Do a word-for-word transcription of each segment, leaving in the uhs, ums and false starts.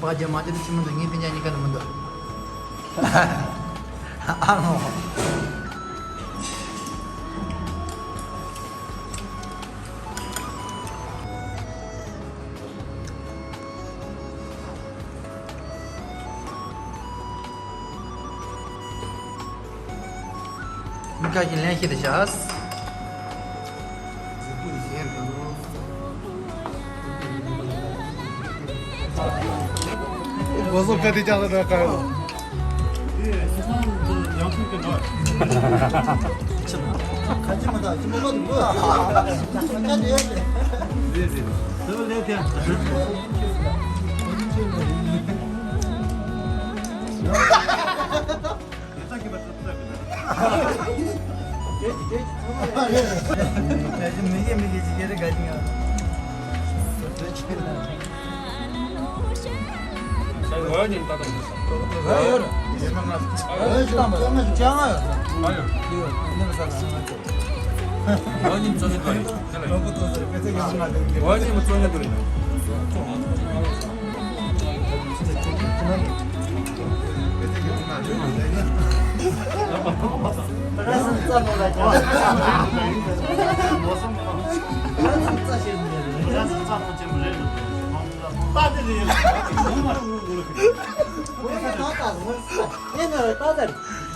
པ་རྒྱ་མ་ཅི་དུ་ཆི་མི་འདུག་ངའི་སྤུན་ཀྱག་གཉིས་ཀ་ནི་མི་འདུག་ཨ་ནོ། མི་ཁ་ཞིག་ལན་ཞིག་ཏུ་བྱས། སྒོ་ཟོག་ག་དེ་ཅག་ལ་རག་ག་ཡོད། ཁ་ཅི་མ་ད་ཅི་མ་མ་དུ་ཁ་ཅི་ཡོད་ལེ། ལེ་ལེ། དེ་ལེ་དེ།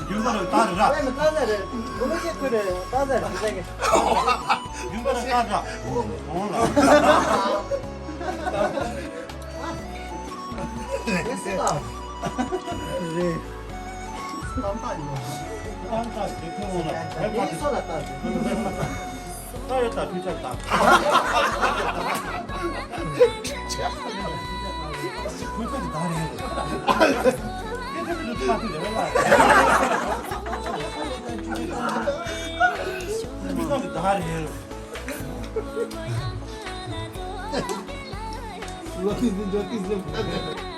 རྒྱུན་པར་ལྟ་ར། རྒྱུན་པར་ལྟ་ར། རྒྱུན་པར་ལྟ་ར། འོང་ལ། རེད། ཏམ་ཏ་ཡོད། ཏམ་ཏ་དེ་ཁོ་འོང་ལ། རེད་པ། ཡིན་སོ་ལ་ལྟ་ར། ད་ཡོད་ད་ཁུ་ཆ་ད། ཁུ་ཆ་གི་ད་རེད། ཁུ་ཆ་གི་ད་རེད། ཁུ་ཆ་གི་ད་རེད། ལོ་ནི་འདི་འཇོག་གི་ཟེར།